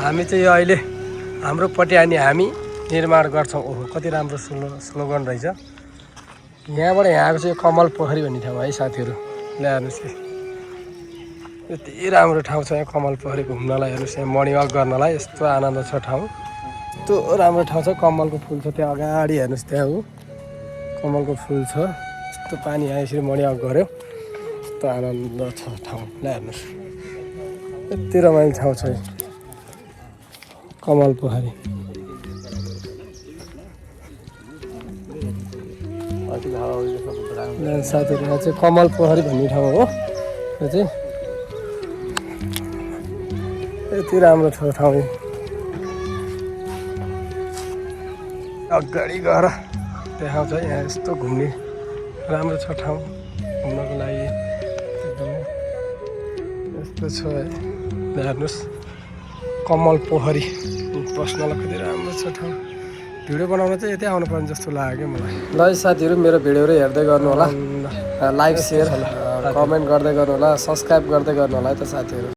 हामी चाहिँ यो अहिले हाम्रोपट्टि अनि हामी निर्माण गर्छौँ। ओहो कति राम्रो स्लोगन रहेछ। यहाँबाट यहाँको चाहिँ कमल पोखरी भन्ने ठाउँ है साथीहरू। ल्याउनुहोस् यति राम्रो ठाउँ छ यहाँ कमल पोखरी घुम्नलाई। हेर्नुहोस् यहाँ मर्निङ वाक गर्नलाई यस्तो आनन्द छ ठाउँ। यस्तो राम्रो ठाउँ छ। कमलको फुल छ त्यहाँ अगाडि हेर्नुहोस् त्यहाँ हो कमलको फुल छ। यस्तो पानी यहाँ यसरी मर्निङ वाक गऱ्यो यस्तो आनन्द छ ठाउँ। ल्याउनुहोस् यति रमाइलो ठाउँ छ कमल पोखरी। साथीहरू यहाँ चाहिँ कमल पोखरी भन्ने ठाउँ हो। यो चाहिँ यति राम्रो छ ठाउँ। अगाडि गएर देखाउँछ यहाँ यस्तो घुम्ने राम्रो छ ठाउँ घुम्नको लागि एकदम यस्तो छ है। हेर्नुहोस् कमल पोखरी बस्नलाई कति राम्रो छ ठाउँ। भिडियो बनाउन चाहिँ यतै आउनुपर्ने जस्तो लाग्यो मलाई। ल साथीहरू मेरो भिडियोहरू हेर्दै गर्नु होला, लाइक सेयर कमेन्ट गर्दै गर्नु होला, सब्सक्राइब गर्दै गर्नु होला है त साथीहरू।